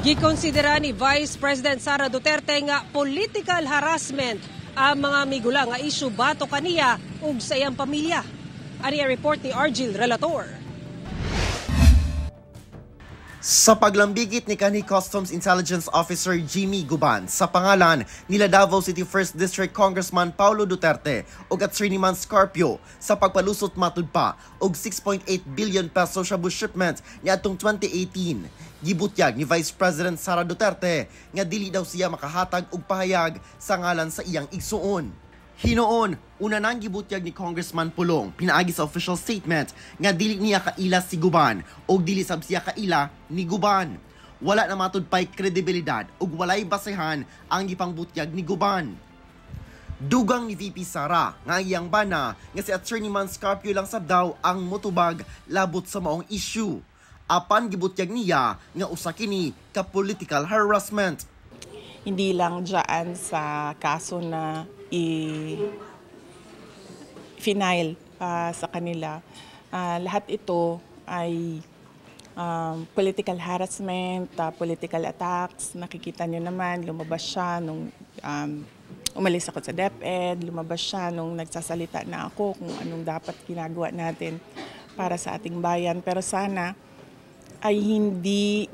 Gikonsidera ni Vice President Sara Duterte nga political harassment ang mga migula nga issue batok kaniya ug sa iyang pamilya. Ani ang report ni Argil Relator. Sa paglambigit ni kanhi Customs Intelligence Officer Jimmy Guban sa pangalan nila Davao City 1st District Congressman Paulo Duterte ug Attorney Man Scarpio sa pagpalusot matud pa og 6.8 billion peso shabu shipment niadtong 2018, gibutyag ni Vice President Sara Duterte nga dili daw siya makahatag og pahayag sa ngalan sa iyang igsuon. Hinuon, una nang gibutyag ni Congressman Pulong pinaagi sa official statement nga dili niya kaila si Guban o dili sab siya kaila ni Guban. Wala na matud pay kredibilidad ug walay basehan ang gipangbutyag ni Guban. Dugang ni VP Sara nga ang iyang bana nga si Attorney Man Scarpio lang sab daw ang motubag labot sa maong issue. Apan gibutyag niya nga usa kini ka political harassment. Hindi lang dyan sa kaso na i-finile sa kanila. Lahat ito ay political harassment, political attacks. Nakikita nyo naman, lumabas siya nung umalis ako sa DepEd, lumabas siya nung nagsasalita na ako kung anong dapat ginagawa natin para sa ating bayan. Pero sana ay hindi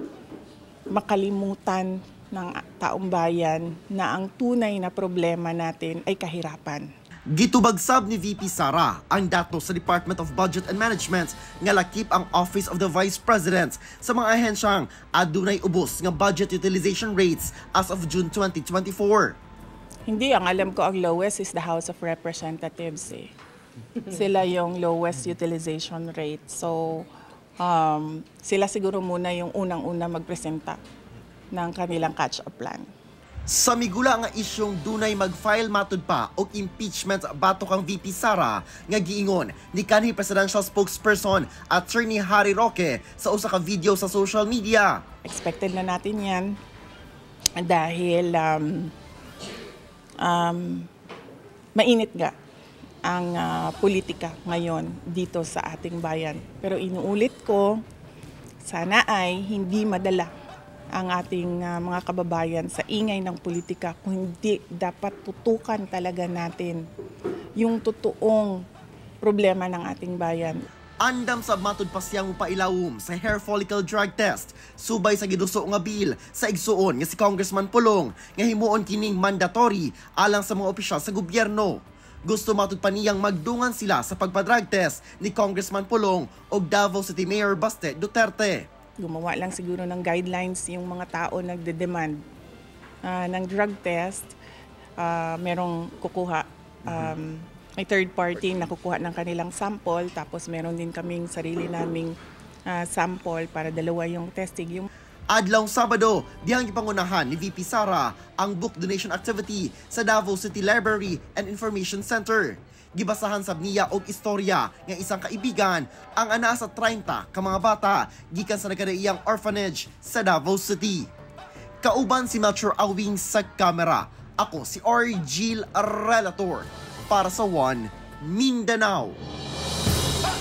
makalimutan ng taong bayan na ang tunay na problema natin ay kahirapan. Gitubag sab ni VP Sara ang dato sa Department of Budget and Management nga lakip ang Office of the Vice President sa mga ahensyang adunay ubos nga budget utilization rates as of June 2024. Hindi, ang alam ko ang lowest is the House of Representatives eh. Sila yung lowest utilization rate. So, sila siguro muna yung unang-una magpresenta ng kanilang catch-up plan. Sa migula nga isyong dunay mag-file matud pa og impeachment batok kang VP Sara nga giingon ni kanhi presidential spokesperson Attorney Harry Roque sa usa ka video sa social media. Expected na natin yan dahil mainit nga ang politika ngayon dito sa ating bayan. Pero inuulit ko, sana ay hindi madala ang ating mga kababayan sa ingay ng politika, kundi dapat tutukan talaga natin yung totoong problema ng ating bayan. Andam sab matud pa siyang mupailawom sa hair follicle drug test subay sa giduso nga bill sa igsuon nga si Congressman Pulong nga himuon kining mandatory alang sa mga opisyal sa gobyerno. Gusto matud pa niyang magdungan sila sa pagpa-drug test ni Congressman Pulong ug Davao City Mayor Baste Duterte. Gumawa lang siguro ng guidelines yung mga tao nagde-demand ng drug test. Merong kukuha, may third party na kukuha ng kanilang sample, tapos meron din kaming sarili naming sample para dalawa yung testing. Yung Adlaw Sabado, dihang gipangunahan ni VP Sara ang book donation activity sa Davao City Library and Information Center. Gibasahan sab niya og istorya nga isang kaibigan ang anaa sa 30 ka mga bata gikan sa nagkadaiyang orphanage sa Davao City. Kauban si Melchor Awing sa kamera. Ako si Argil Relator para sa One Mindanao.